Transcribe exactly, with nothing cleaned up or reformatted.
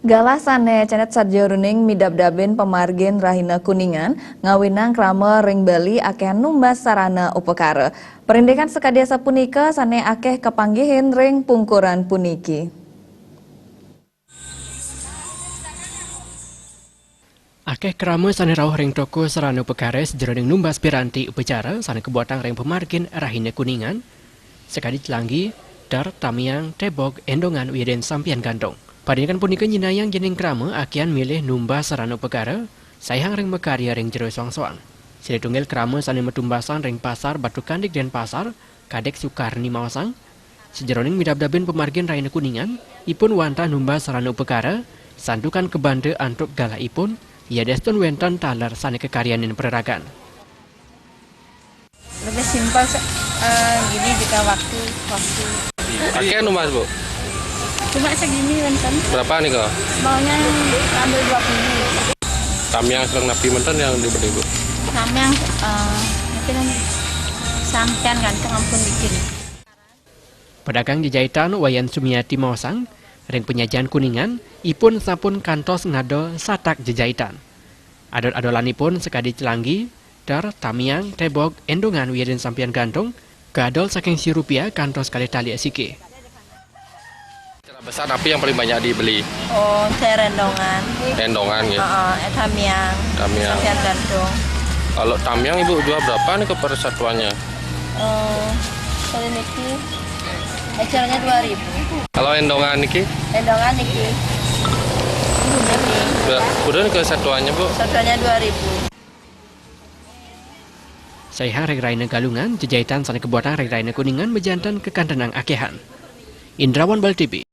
Galah sané cenet sajeroning midabdabin pamargin rahina Kuningan, ngawinang krama ring Bali akéhan numbas sarana upakara. Parindikan sakadi asapunika sané akéh kapanggihin ring pungkuran puniki. Akéh krama sané rauh ring toko sarana upakara sajeroning numbas piranti upacara sané kabuatang ring pamargin rahina Kuningan, sakadi celanggi, ter, tamiang, tebog, endongan, wiadin sampian gantung. Parindikan punika nyinahang yéning krama akéhan milih numbas sarana upakara, saihang ring makarya ring jero soang-soang. Silih tunggil krama sané matumbasan ring Pasar Batu Kandik Denpasar, Kadek Sukarni maosang, sajeroning midabdabin pamargin rahina Kuningan, ipun wantah numbas sarana upakara, santukan kabanda antuk galahipun, yadistun wénten taler sané kakaryanin pararagan. Lebih simpel, se-, eh, gini juga waktu, waktu. Akéh numbas, Bu? Cuma segini, wénten. Berapa nih, Kak? Maunya ambil dua puluh. Tamiang sareng napi manten yang dibeli, Bu? Tamiang, eh, mungkin sampian gantung ampun bikin. Pedagang jejaitan Wayan Sumiati maosang, ring panyajian Kuningan, ipun sampun kantos ngadol satak jejaitan. Adol-adolanipun sakadi celanggi, ter, tamiang, tebog, endongan, wiadin sampian gantung, kaadol saking siu rupiah kantos kalih tali asiki. Acara besar napi yang paling banyak dibeli? Oh, saya rendongan. Endongan, ya? Heeh, eh, tamiang. Tamiang. Sampian gantung. Kalau tamiang, Ibu, jual berapa nih ke per satuannya? Oh, kalau niki, ecelnya dua ribu. Kalau endongan niki? Endongan niki. Niki. Ber-, berapa ke satuannya, Bu? Satuannya dua ribu. Saihang ring rahina Galungan, jejaitan sané kabuatang ring rahina Kuningan majanten kakantenang akéhan. Indrawan Bali T V.